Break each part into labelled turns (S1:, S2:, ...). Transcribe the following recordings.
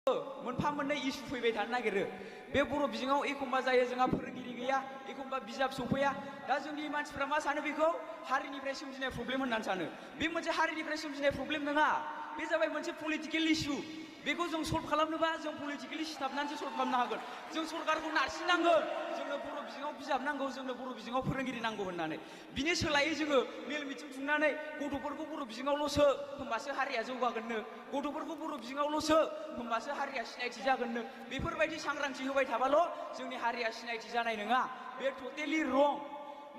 S1: मोनफा मोननै इस्यु फैबाय थानो नागिरो बे बर' बिजोङाव एखमबा जायो जोंहा फोरोंगिरि गैया एखमबा बिजाब सफैया दा जोंनि मानसिफ्रा मा सानो बेखौ हारिनिफ्राय सोमजिनाय प्रब्लेम होननानै सानो बे मोनसे हारिनिफ्राय सोमजिनाय प्रब्लेम नङा बे जाबाय मोनसे पलिटिकेल इस्यु बेखौ जों सल्भ खालामनोबा जों पलिटिकेलि सिथाबनानैसो सल्भ खालामनो हागोन जों सरकारखौ नारसिननांगोन जोंनो बर' बिजोङाव बिजाब नांगौ जोंनो बर' बिजोङाव फोरोंगिरि नांगौ होननानै बिनि सोलायै जोङो मेल मिटिं खुंनानै गथ'फोरखौ बर' बिजोङावल'सो होमबासो हारिया जौगागोननो गथ'फोरखौ बर' बिजोङावल'सो होमबासो हारिया सिनायथि जागोननो बेफोरबायदि सांग्रांथि होबाय थाबाल' जोंनि हारिया सिनायथि जानाय नङा बे टटेलि रं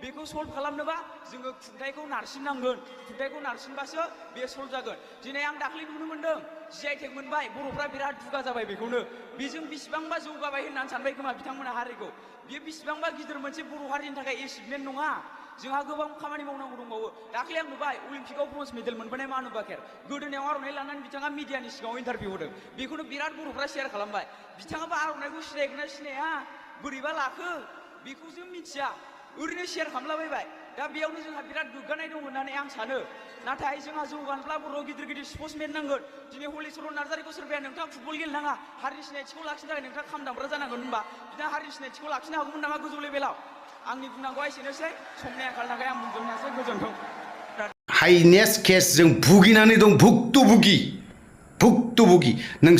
S1: बेखौ सल्भ खालामनोबा जोङो खुंथायखौ नारसिननांगोन खुंथायखौ नारसिनबासो बे सल्भ जागोन दिनै आं दाखालि नुनो मोन्दों GI मोनबाय बर'फ्रा बिराद दुगा जाबाय बेखौनो बेजों बेसेबांबा जौगाबाय होननानै सानबाय खोमा बिथांमोना हारिखौ बेयो बेसेबांबा गिदिर मोनसे बर' हारिनि थाखाय एचिभमेन्ट नङा जोंहा गोबां खामानि मावनांगौ दंबावो दाखालि आं नुबाय अलिम्पिकआव ब्रन्ज मेडेल मोनबोनाय मानु बाकेर गोदोनायाव आर'नाइ लानानै बिथाङा मिडियानि सिगाङाव इन्टारभिउ होदों बेखौनो बिराद बर'फ्रा शेयार खालामबाय बिथाङाबो आर'नाइखौ सिनायगोन ना सिनाया बोरैबा लाखो बेखौ जों मिथिया ओरैनो शेयार खालामलाबायबाय दा बेयावनो जोंहा बिराद गोग्गानाय दं होननानै आं सानो नाथाय जोंहा जौगानोब्ला बर' गिदिर गिदिर स्पर्ट्समेन नांगोन दिनै हलिचरन नार्जारिखौ सोरबाया नोंथाङा फुटबल गेलेनाङा हारिनि सिनायथिखौ लाखिनो थाखाय नोंथाङा खाम दामग्रा जानांगोन होनबा बिथाङा हारिनि सिनायथिखौ लाखिनो हागौमोन नामा गोजौ लेभेलाव आंनि बुंनांगौआ एसेनोसै समनि आंखालनि थाखाय आं बुंजोबनायासै गोजोन्थों
S2: हाइनेस केस जों भुगिनानै दं भुक्तभुगि नों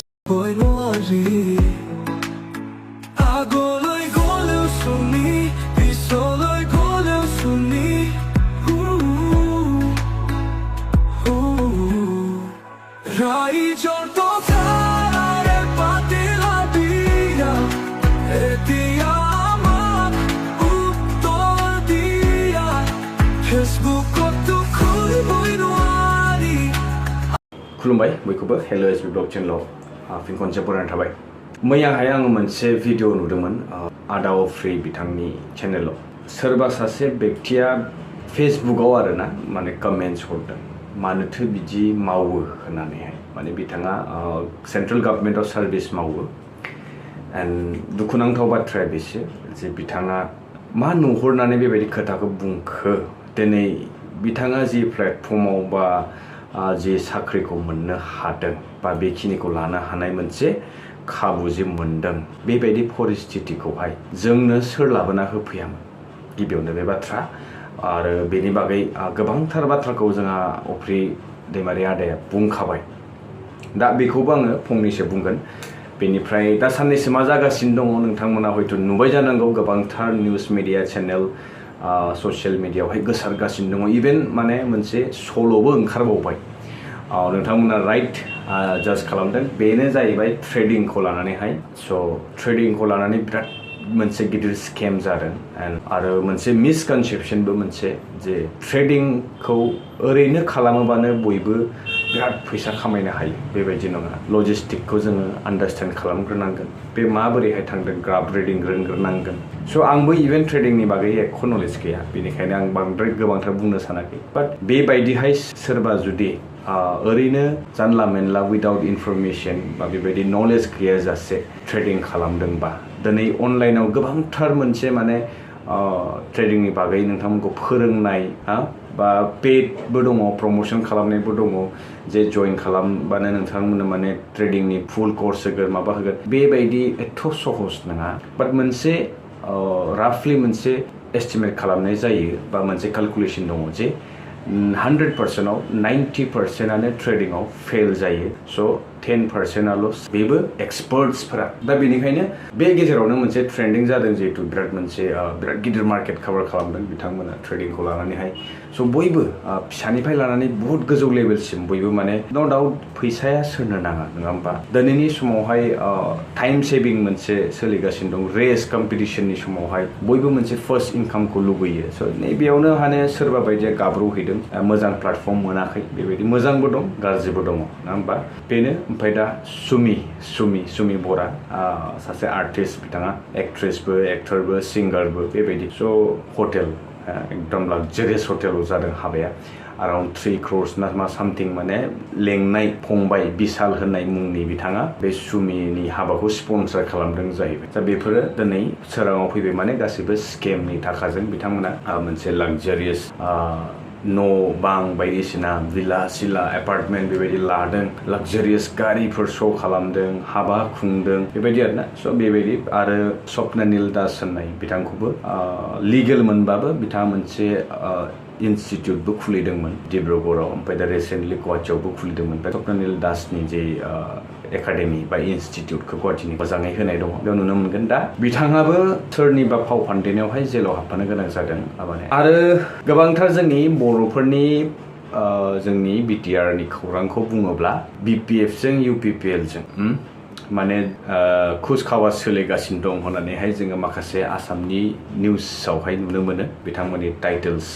S2: खुलुमबाय बयखौबो हेल' jwbwt चेनेलाव फिन खनसे बरायनाय थाबाय मैयाहाय आङो मोनसे भिडिअ नुदोंमोन आदा अफ्रि बिथांनि चेनेलाव सोरबा सासे व्यक्तिया फेसबुकआव आरोना माने कमेन्ट्स हरदों मानोथो बिदि मावो होननानैहाय माने बिथाङा सेन्ट्रेल गभर्नमेन्टआव सार्भिस मावो एन्ड दुखुनांथाव बाथ्राया बेसो जे बिथाङा मा नुहुरनानै बेबायदि खोथाखौ बुंखो दिनै बिथाङा जि प्लेटफर्माव बा जे साख्रिखौ मोननो हादों बा बेखिनिखौ लानो हानाय मोनसे खाबु जे मोनदों बेबायदि परिस्थितिखौहाय जोंनो सोर लाबोना होफैयामोन गिबियावनो बे बाथ्रा आरो बेनि बागै गोबांथार बाथ्राखौ जोंहा अफ्रि दैमारि आदाया बुंखाबाय दा बेखौबो आङो फंनैसो बुंगोन बेनिफ्राय दा साननैसो मा जागासिनो दङ नोंथांमोना हयथ' नुबाय जानांगौ गोबांथार निउस मिडिया चेनेल ससियेल मिडियायावहाय गोसारगासिनो दङ इभेन माने मोनसे सल'बो ओंखारबावबाय नोंथांमोना राइट जाज खालामदों बेनो जाहैबाय ट्रेडिंखौ लानानैहाय स' ट्रेडिंखौ लानानै बिराद मोनसे गिदिर स्केम जादों आरो मोनसे मिसकनसेपसनबो मोनसे जे ट्रेडिंखौ ओरैनो खालामोबानो बयबो बिराद फैसा खामायनो हायो बेबायदि नङा लजिस्टिकखौ जोङो आन्डारस्टेन्ड खालामग्रोनांगोन बे माबोरैहाय थांदों ग्राफ रिडिं रोंग्रोनांगोन स' आंबो इभेन ट्रेडिंनि बागै एख' नलेज गैया बेनिखायनो आं बांद्राय गोबांथार बुंनो सानाखै बाट बेबायदिहाय सोरबा जुदि ओरैनो जानला मेनला उइदाउट इनफरमेसन बा बेबायदि नलेज गैयाजासे ट्रेडिं खालामदोंबा दिनै अनलाइनाव गोबांथार मोनसे माने ट्रेडिंनि बागै नोंथांमोनखौ फोरोंनाय बा पेडबो दङ प्रमोशन खालामनायबो दङ जे जइन खालामबानो नोंथांमोननो माने ट्रेडिंनि फुल कर्स होगोन माबा होगोन बेबायदि एथ' सहज नङा बाट मोनसे राफलि मोनसे एस्टिमेट खालामनाय जायो बा मोनसे केलकुलेसन दङ जे 100%आव 90%आनो ट्रेडिंआव फेल जायो स' 10%आल' बेबो एक्सपार्ट्सफोरा दा बेनिखायनो बे गेजेरावनो मोनसे ट्रेन्डिं जादों जिहेतु बिराद मोनसे बिराद गिदिर मार्केट कभार खालामदों बिथांमोना ट्रेडिंखौ लानानैहाय स' बयबो फिसानिफ्राय लानानै बहुत गोजौ लेभेलसिम बयबो माने न' डाउट फैसाया सोरनो नाङा नङा होमबा दिनैनि समावहाय टाइम सेभिं मोनसे सोलिगासिनो दं रेस कम्पिटिशननि समावहाय बयबो मोनसे फार्स्ट इनकामखौ लुबैयो स' नैबेयावनो माने सोरबा बायदिया गाब्र'हैदों मोजां प्लेटफर्म मोनाखै बेबायदि मोजांबो दं गाज्रिबो दङ नङा होमबा बेनो ओमफ्राय दा सुमिबराह सासे आर्टिस्ट बिथाङा एक्ट्रेसबो एक्टरबो सिंगारबो बेबायदि स' हटेल एकदम लाक्जारियास हटेलाव जादों हाबाया around 3 crores ना मा सामथिं माने लेंनाय फंबाय बिशाल होननाय मुंनि बिथाङा बे सुमिनि हाबाखौ स्पन्सर खालामदों जाहैबाय दा बेफोरो दिनै सोराङाव फैबाय माने गासैबो स्केमनि थाखाजों बिथांमोना मोनसे लाक्जारियास न' बां बायदिसिना विला सिला एपार्टमेन्ट बेबायदि लादों लाक्जारियास गारिफोर श' खालामदों हाबा खुंदों बेबायदि आरोना स' बेबायदि आरो स्वप्नानिल दास होननाय बिथांखौबो लिगेल मोनबाबो बिथाङा मोनसे इनस्टिट्युटबो खुलिदोंमोन डिब्रुगड़आव ओमफ्राय दा रिसेन्टलि गुवाहाटियावबो खुलिदोंमोन स्वप्नानिल दासनि जे एकाडेमि बा इनस्टिट्युटखौ गुवाहाटिनि मोजाङै होनाय दङ बेयाव नुनो मोनगोन दा बिथाङाबो सोरनिबा फाव फान्देनायावहाय जेलाव हाबफानो गोनां जादों आरो गोबांथार जोंनि बर'फोरनि जोंनि बिटिआरनि खौरांखौ बुङोब्ला बिपिएफजों इउपिपिएलजों माने खुसखावास सोलिगासिनो दं होननानैहाय जोङो माखासे आसामनि निउसावहाय नुनो मोनो बिथांमोननि टाइटेल्स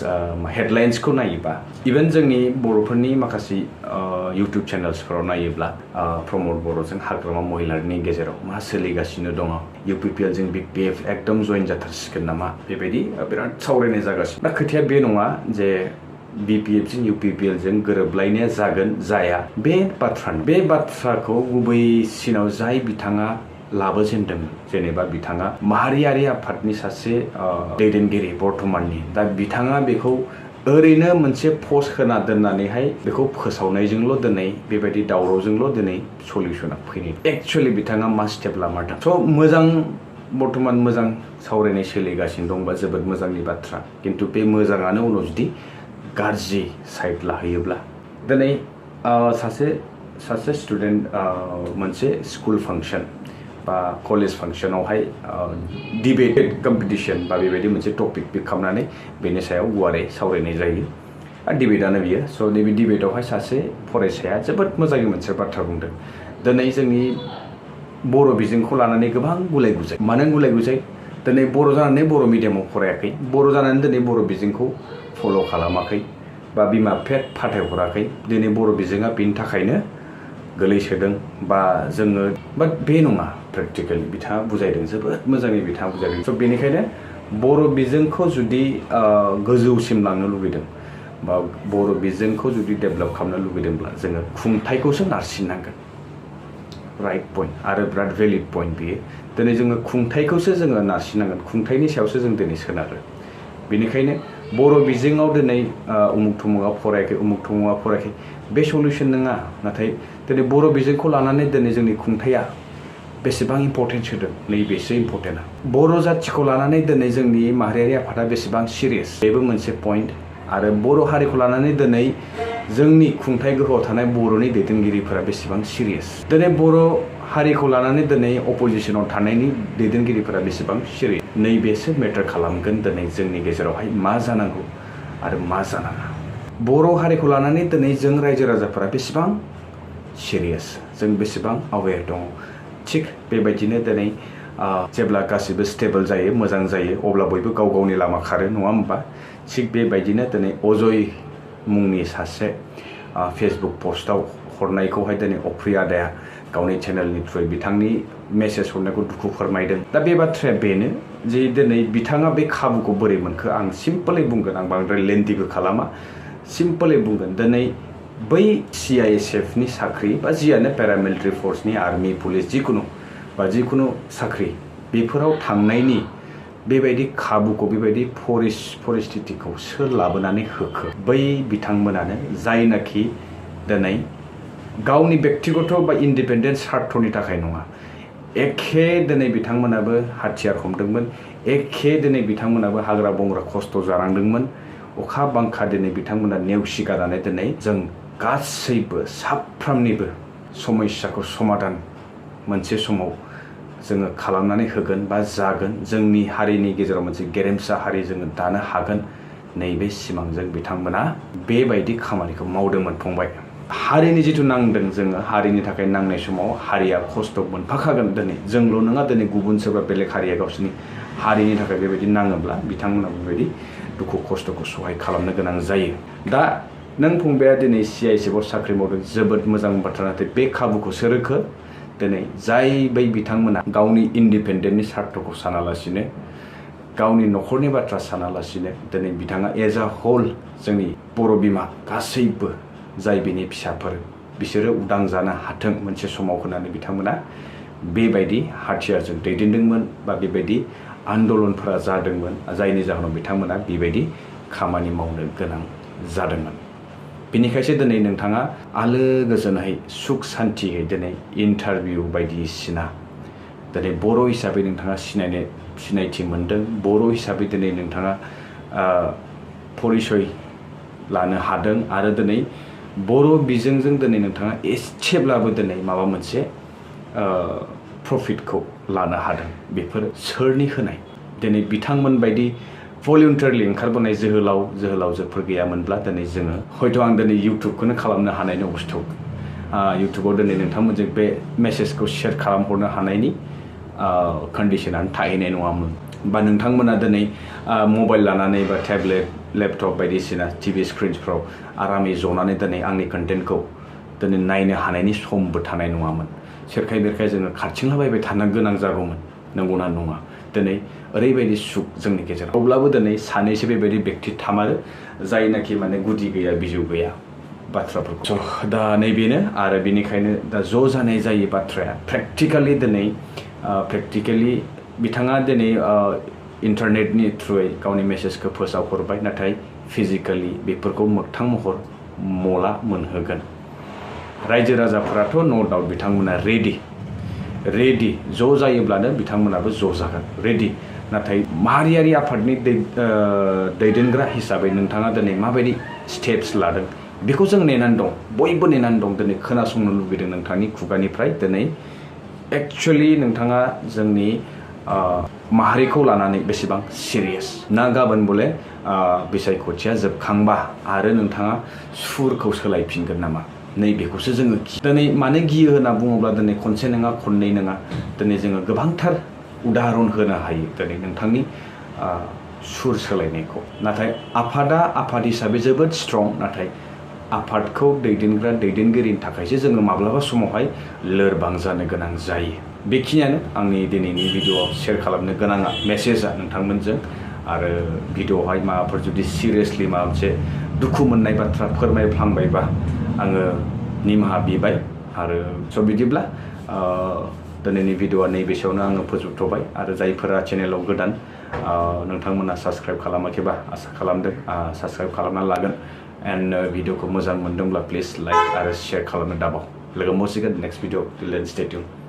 S2: हेडलाइन्सखौ नायोबा इभेन जोंनि बर'फोरनि माखासे इउटुब चेनेल्सफोराव नायोब्ला प्रमद बर'जों हाग्रामा महिलारिनि गेजेराव मा सोलिगासिनो दङ इउपिपिएलजों बिपिएफ एकदम जइन जाथारसिगोन नामा बेबायदि बिराद सावरायनाय जागासिनो दा खोथाया बे नङा जे बिपिएफजों इउपिपिएलजों गोरोबलायनाया जागोन जाया बे बाथ्राखौ गुबैसिनाव जाय बिथाङा लाबोजेनदोंमोन जेनेबा बिथाङा माहारियारि आफादनि सासे दैदेनगिरि बर्तमाननि दा बिथाङा बेखौ ओरैनो मोनसे पस्ट होना दोननानैहाय बेखौ फोसावनायजोंल' दिनै बेबायदि दावरावजोंल' दिनै सलिउसना फैनाय एक्चुअलि बिथाङा मा स्टेप लामारदों स' मोजां बर्तमान मोजां सावरायनाय सोलिगासिनो दंबा जोबोद मोजांनि बाथ्रा खिन्थु बे मोजाङानो उनाव जुदि गाज्रि साइड लाहैयोब्ला दिनै सासे स्टुडेन्ट मोनसे स्कुल फांसन बा कलेज फांसनावहाय डिबेट कम्पिटिशन बा बेबायदि मोनसे टपिक पिक खालामनानै बेनि सायाव गुवारै सावरायनाय जायो आरो डिबेटआनो बियो स' नैबे डिबेटआवहाय सासे फरायसाया जोबोद मोजाङै मोनसे बाथ्रा बुंदों दिनै जोंनि बर' बिजोंखौ लानानै गोबां गुलाय गुजाय मानो गुलाय गुजाय दिनै बर' जानानै बर' मिडियामाव फरायाखै बर' जानानै दिनै बर' बिजोंखौ फल' खालामाखै बा बिमा बिफाया फाथायहराखै दिनै बर' बिजोङा बेनि थाखायनो गोलैसोदों बा जोङो बाट बे नङा प्रेक्टिकेलि बिथाङा बुजायदों जोबोद मोजाङै बिथाङा बुजायदों स' बेनिखायनो बर' बिजोंखौ जुदि गोजौसिम लांनो लुबैदों बा बर' बिजोंखौ जुदि डेभेलप खालामनो लुबैदोंब्ला जोङो खुंथायखौसो नारसिननांगोन राइट पइन्ट आरो बिराद भेलिड पइन्ट बियो दिनै जोङो खुंथायखौसो जोङो नारसिननांगोन खुंथायनि सायावसो जों दिनै सोनारो बेनिखायनो बर' बिजोङाव दिनै उमुक थुमुकआ फरायाखै बे सलिउसन नङा नाथाय दिनै बर' बिजोंखौ लानानै दिनै जोंनि खुंथाया बेसेबां इम्पर्टेन्स होदों नैबेसो इम्पर्टेन्टआ बर' जाथिखौ लानानै दिनै जोंनि माहारियारि आफादा बेसेबां सिरियास बेबो मोनसे पइन्ट आरो बर' हारिखौ लानानै दिनै जोंनि खुंथाय गोहोआव थानाय बर'नि दैदेनगिरिफोरा बेसेबां सिरियास दिनै बर' हारिखौ लानानै दिनै अपोजिसनाव थानायनि दैदेनगिरिफोरा बेसेबां सिरियास नैबेसो मेटार खालामगोन दिनै जोंनि गेजेरावहाय मा जानांगौ आरो मा जानाङा बर' हारिखौ लानानै दिनै जों रायजो राजाफोरा बेसेबां सिरियास जों बेसेबां अवेर दङ थिग बेबायदिनो दिनै जेब्ला गासिबो स्टेबल जायो मोजां जायो अब्ला बयबो गाव गावनि लामा खारो नङा होमबा थिग बेबायदिनो दिनै अजय मुंनि सासे फेसबुक पस्टआव हरनायखौहाय दिनै अफ्रि आदाया गावनि चेनेलनि थ्रुयै बिथांनि मेसेज हरनायखौ दुखु फोरमायदों दा बे बाथ्राया बेनो जे दिनै बिथाङा बे खाबुखौ बोरै मोनखो आं सिम्पलै बुंगोन आं बांद्राय लेन्थिबो खालामा सिम्पलै बुंगोन दिनै बै CISFनि साख्रि बा जियानो पेरामिलिटारि फर्सनि आर्मि पुलिस जिखुनु साख्रि बेफोराव थांनायनि बेबायदि खाबुखौ बेबायदि परिस्थितिखौ सोर लाबोनानै होखो बै बिथांमोनानो जायनाखि दिनै गावनि व्यक्तिगत बा इन्डिपेन्डेन्ट स्वार्थनि थाखाय नङा एखे दिनै बिथांमोनाबो हाथियार हमदोंमोन एखे दिनै बिथांमोनाबो हाग्रा बंग्रा खस्थ' जानांदोंमोन अखा बांखा दिनै बिथांमोना नेवसिगारनानै दिनै जों गासैबो साफ्रोमनिबो समस्याखौ समाधान मोनसे समाव जोङो खालामनानै होगोन बा जागोन जोंनि हारिनि गेजेराव मोनसे गेरेमसा हारि जोङो दानो हागोन नैबे सिमांजों बिथांमोना बेबायदि खामानिखौ मावदोंमोन फंबाय हारिनि जिथु नांदों जोङो हारिनि थाखाय नांनाय समाव हारिया खस्थ' मोनफाखागोन दिनै जोंल' नङा दिनै गुबुन सोरबा बेलेग हारिया गावसोरनि हारिनि थाखाय बेबायदि नाङोब्ला बिथांमोना बेबायदि दुखु खस्थ'खौ सहाय खालामनो गोनां जायो दा नों फंबाया दिनै CISFआव साख्रि मावदों जोबोद मोजां बाथ्रा नाथाय बे खाबुखौ सोरखो दिनै जाय बै बिथांमोना गावनि इन्डिपेन्डेन्टनि स्वार्थखौ सानालासिनो गावनि न'खरनि बाथ्रा सानालासिनो दिनै बिथाङा एज आ होल जोंनि बर' बिमा गासैबो जाय बिनि फिसाफोर बिसोरो उदां जानो हाथों मोनसे समाव होननानै बिथांमोना बेबायदि हाथियारजों दैदेनदोंमोन बा बेबायदि आन्दलनफोरा जादोंमोन जायनि जाहोनाव बिथांमोना बेबायदि खामानि मावनो गोनां जादोंमोन बेनिखायसो दिनै नोंथाङा आलो गोजोनै सुख सान्तियै दिनै इन्टारभिउ बायदिसिना दिनै बर' हिसाबै नोंथाङा सिनायथि मोनदों बर' हिसाबै दिनै नोंथाङा परिचय लानो हादों आरो दिनै बर' बिजोंजों दिनै नोंथाङा एसेब्लाबो दिनै माबा मोनसे प्रफिटखौ लानो हादों बेफोर सोरनि होनाय दिनै बिथांमोन बायदि भलुन्टारिलि ओंखारबोनाय जोहोलावजोफोर गैयामोनब्ला दिनै जोङो हयथ' आं दिनै इउटुबखौनो खालामनो हानायनि अबस्थायाव इउटुबाव दिनै नोंथांमोनजों बे मेसेजखौ शेयार खालामहरनो हानायनि कन्डिशनानो थाहैनाय नङामोन बा नोंथांमोना दिनै मबाइल लानानै बा टेब्लेट लेपटप बायदिसिना टिभि स्क्रिनफ्राव आरामै जनानै दिनै आंनि कन्टेन्टखौ दिनै नायनो हानायनि समबो थानाय नङामोन सेरखाय बेरखाय जोङो खारथिंलाबायबाय थानो गोनां जागौमोन नंगौना नङा दिनै ओरैबायदि सुख जोंनि गेजेराव अब्लाबो दिनै सानैसो बेबायदि बेक्ति थामारो जायनाखि माने गुदि गैया बिजौ गैया बाथ्राफोरखौ दा नैबेनो आरो बेनिखायनो दा ज' जानाय जायो बाथ्राया प्रेक्टिकेलि दिनै प्रेक्टिकेलि बिथाङा दिनै इन्टारनेटनि थ्रुयै गावनि मेसेजखौ फोसावहरबाय नाथाय फिजिकेलि बेफोरखौ मोगथां महर मला मोनहोगोन रायजो राजाफोराथ' नो डाउट बिथांमोना रेडि ज' जायोब्लानो बिथांमोनाबो ज' जागोन रेडि नाथाय माहारियारि आफादनि दैदेनग्रा हिसाबै नोंथाङा दिनै माबायदि स्टेप्स लादों बेखौ जों नेनानै दं बयबो नेनानै दं दिनै खोनासंनो लुबैदों नोंथांनि खुगानिफ्राय दिनै एक्चुअली नोंथाङा जोंनि माहारिखौ लानानै बेसेबां सिरियास ना गाबोन बले बिसायख'थिया जोबखांबा आरो नोंथाङा सुरखौ सोलायफिनगोन नामा नैबेखौसो जोङो दिनै मानो गियो होनना बुङोब्ला दिनै खनसे नङा खननै नङा दिनै जोङो गोबांथार उदाहरन होनो हायो दिनै नोंथांनि सुर सोलायनायखौ नाथाय आफाद हिसाबै जोबोद स्ट्रं नाथाय आफादखौ दैदेनग्रा दैदेनगिरिनि थाखायसो जोङो माब्लाबा समावहाय लोरबां जानो गोनां जायो बेखिनियानो आंनि दिनैनि भिडिअ'आव शेयार खालामनो गोनाङा मेसेजआ नोंथांमोनजों आरो भिडिअ'आवहाय माबाफोर जुदि सिरियासलि माबा मोनसे दुखु मोननाय बाथ्रा फोरमायफ्लांबायबा आङो निमाहा बिबाय आरो स' बिदिब्ला दिनैनि भिडिअ'आ नैबेसेयावनो आङो फोजोबथ'बाय आरो जायफोरा चेनेलाव गोदान नोंथांमोना साबस्क्राइब खालामाखैबा आसा खालामदों साबस्क्राइब खालामना लागोन एन्ड भिडिअ'खौ मोजां मोनदोंब्ला प्लिज लाइक आरो शेयार खालामनो दाबाव लोगो मोनसिगोन नेक्स्ट भिडिअ' टिल देन स्टे टिउन